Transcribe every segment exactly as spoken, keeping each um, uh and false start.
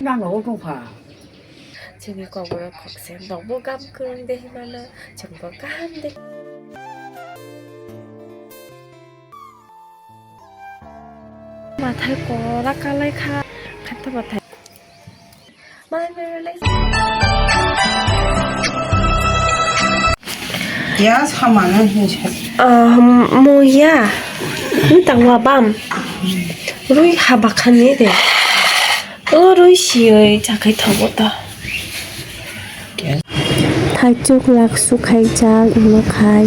Nang nogo tongpha. Chini kokborok khokse nokbo gam kwrwng de himano, chwngbo kaham de. Mathai kora kalai kha, khato mathai. Ya, samano hinsa. Ah, mo ya. Ni tangwa bam. Rui haba khani de. O rui siyoi chakai thogo to. Thaichuk laksu khaijak, imo khai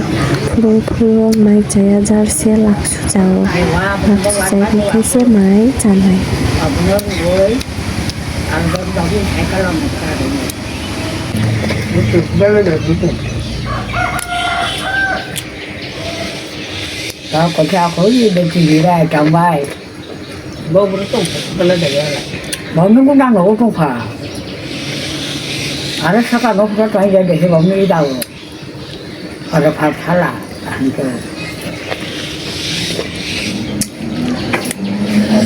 phurung phurung mai chaya jar se laksu chao. Laksu chai khe se mai chanai. Tao kaisa akhoi de tini rai tangbai. Bo bro tong bela de ya. Bo nung nang no tong pha. Ara saka no pha tong ya de se bo ni dao. Ara pha pha la. Ang ko.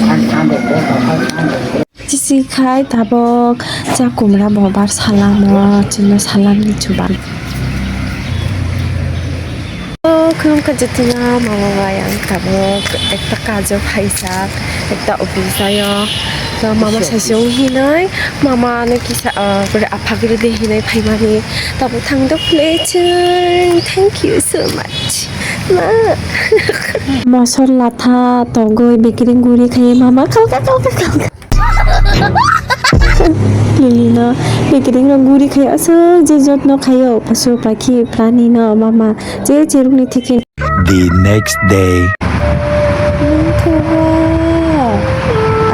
Pha pha de ko pha pha de. Chisi khai tabok cha kumra bo bar salamo, chwngno salamni chuba. O khulumkha jotono mama bai ang tabok ekta kajo phaijak, ekta office ayo. To mama saisung hinoi, mama no kisa, ah, bwrwi aphak rwdi hinoi phaimani. Tabok thangdok le chwng. Thank you so much. Ma. Mosor latha togoi bekiring guri khai mama khalka khalka khalka. Lili no bekiring rok guri khai aswk je jotno khaio pasu pakhi prani no mama je cherukni theke. The next day. Nungthogo,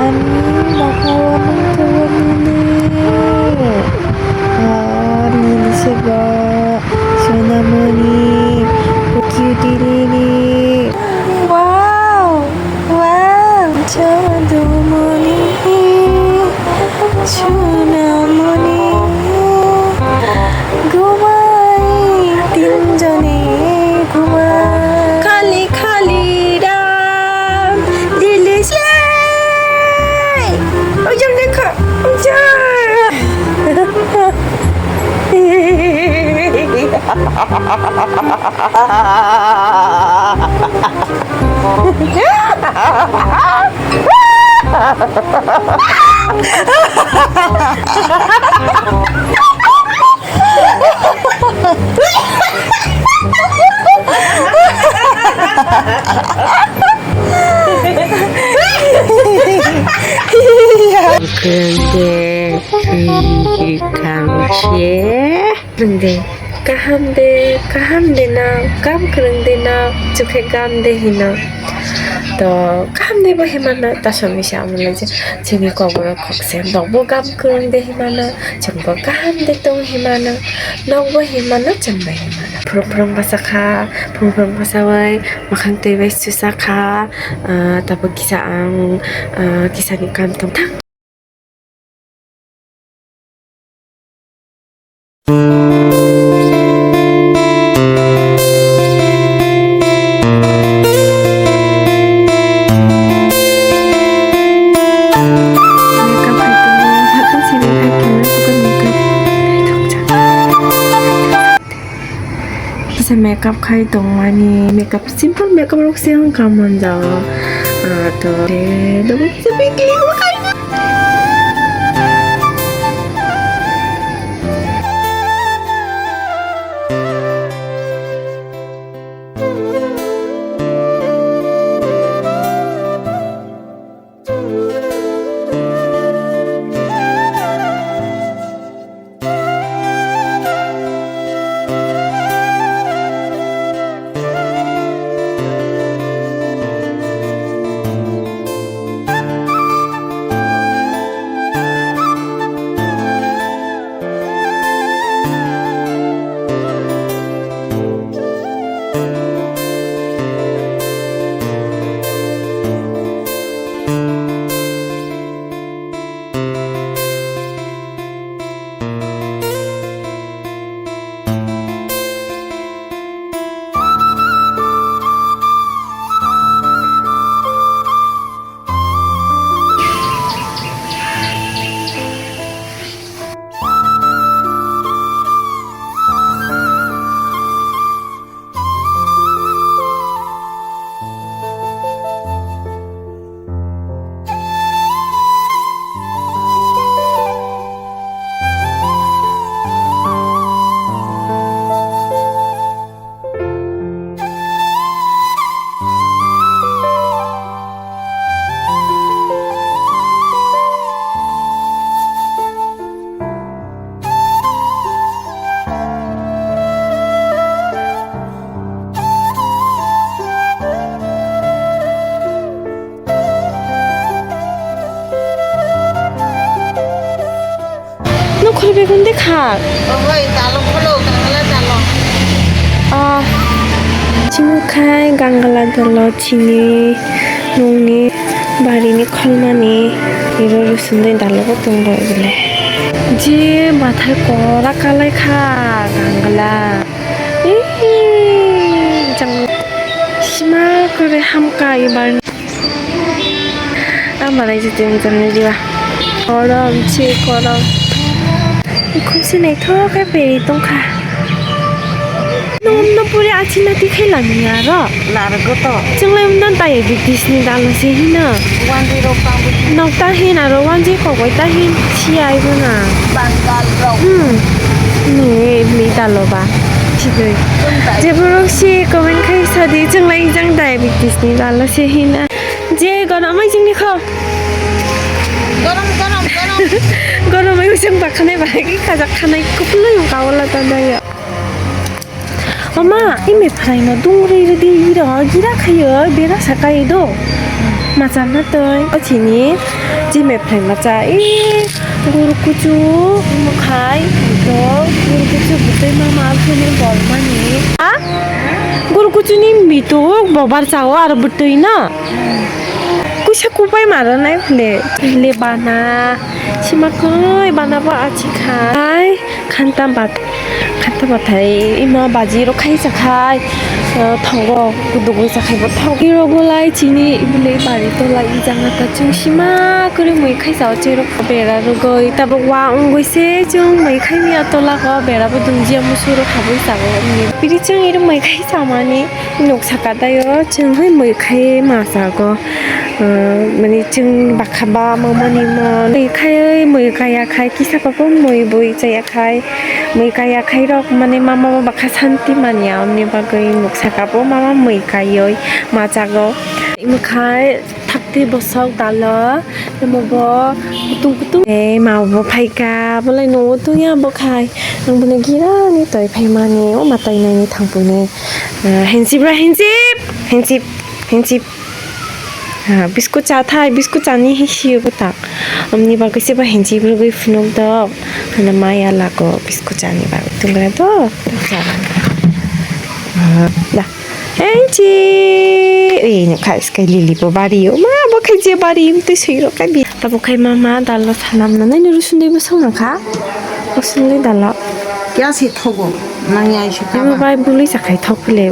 ani bwkhao nungthogo nini. Ah, nini sego, Sonamoni, Cutie Lily. Wow, wow, Jadumoni, Sonamoni, Gumai, tinjone gumai. Khali khali ram, Lily se. Ujang dekha, ujang. Kwrwngde, kwrwngde, kaham de, kaham de na, kam kwrwngde na, chukhe kam de hino. To, kaham de bo himano, ta somisa amulai je, chini koboro khokse, nokbo kam kwrwngde himano, chwngbo kaham de tong himano, nokbo himano, chwngbo himano. Phurung phurung basa kha, phurung phurung basa bai, makhang twi bai susa kha, ah, tabuk kisa ang, ah, kisani kam tong thang. Kisa makeup khai tongmani, makeup, simple makeup rok se wng kha manjak. Ah, to, de, dobo kisa big lip khai. Begun de kha. Ohoi, dalo kholo, gangala dalo. Ah, chimwkhai gangala dalo chini nungni barini kholmani iro rusundui dalo bo tongo ibole. Je bathai kora kalai kha gangala. Ih, jang sima kore hamka ibar. Ang malai jete jang diba. Korom, che korom. Khumsi naithok khe beri tongkha. Nom no puri achina tikhai lamya ro. Narwgo to. Chwnglai wngna diabetes ni dalo se hino. Wanjwi rok tangbo. Nokta hin aro wanjwi kokoi ta hin si ai bono. Bangal rok. Hmm. Ni, ni dalo ba. Chidoi. Chwng tai. Jeborok si comment khai sadi chwnglai jang diabetes ni dalo se hina. Je gorom ai jingni kho. Gorom, gorom, gorom. Gorom ai jang bakhanai ba ki kajak khanai kuplai wng kaola ta daya. Mama, imi phwraino dungri rwdi iro gira khayo bera sakai do. Machar na twi. O chini jime phwrai macha i guru kuchu mukhai do guru kuchu butui mama phini bolmani. A? Guru kuchuni mituk bobar chao aro butui no. Kuisa kupai maro nai phile. Phile bana. Sima koi bana bo achi kha. Ai. Khanta bat, khanta bathai imo baji rok khai chakhai, eh, thango kudugwi chakhai bo thang. Iro bolai chini ibole bari tola i janga ta chwng sima kwrwi mui khai chao cherok bera rwgwi tabuk wa wngwi se chwng mui khai mia tola ko bera bo dungjia musu rok habwi chago. Biri chwng iro mui khai chamani. Nuk saka tayo chwng hai mui khai ma chago, ah, mani chwng bakha ba mamani mo mui khai mui kaya khai kisa papa mui bui chaya khai mui kaya khai rok mani mama bakha santi manya omni bagwi nuk saka bo mama mui kaioi ma chago. Mui khai thakti bosok dalo. Emo bo kutung kutung. Eh, ma bo phaika, bolai nongo tungya bo khai. Ang bono gira ni toi phaimani, o ma toi nai ni thangpuni. Ah, hensip ra, hensip, hensip, hensip. Ah, biskut cha thai, biskut chani hi siyo bo tak. Omni bagwi se ba hensip rwgwi phunuk do. Hana maya lago biskut chani bagwi tungra do. Ah, da. Enchi. Ei, no khai skai lili bo bari o. Ma, bo khai je bari, im twi sui ro kai bi. Tabo khai mama dalo salam na nai no rusun dei bo song na kha. Rusun dei dalo. Kya si thogo? Nang ai su Imo kama. Bai bului sa khai thok pile.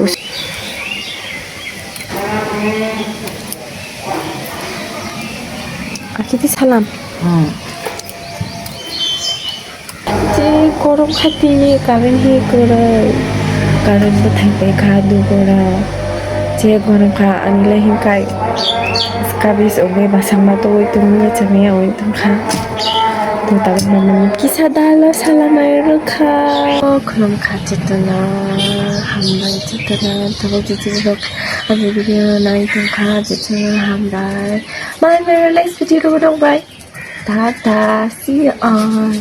Akiti salam. Hmm. Tei korom kha tini current hi kwrwi. Current bwthai pai kha dugora. Je gorom kha ani le hinkai skabis ogwi basangma togwi tongmani chamiya oi tongkha. To tabuk mamani kisa dalo salamai rwkha. O khulum kha chwtwno hambai chwtwno tabuk chwtwrok ani video nai tongkha chwtwno hambai. Malai mai next video rok bai. Tata, see you on.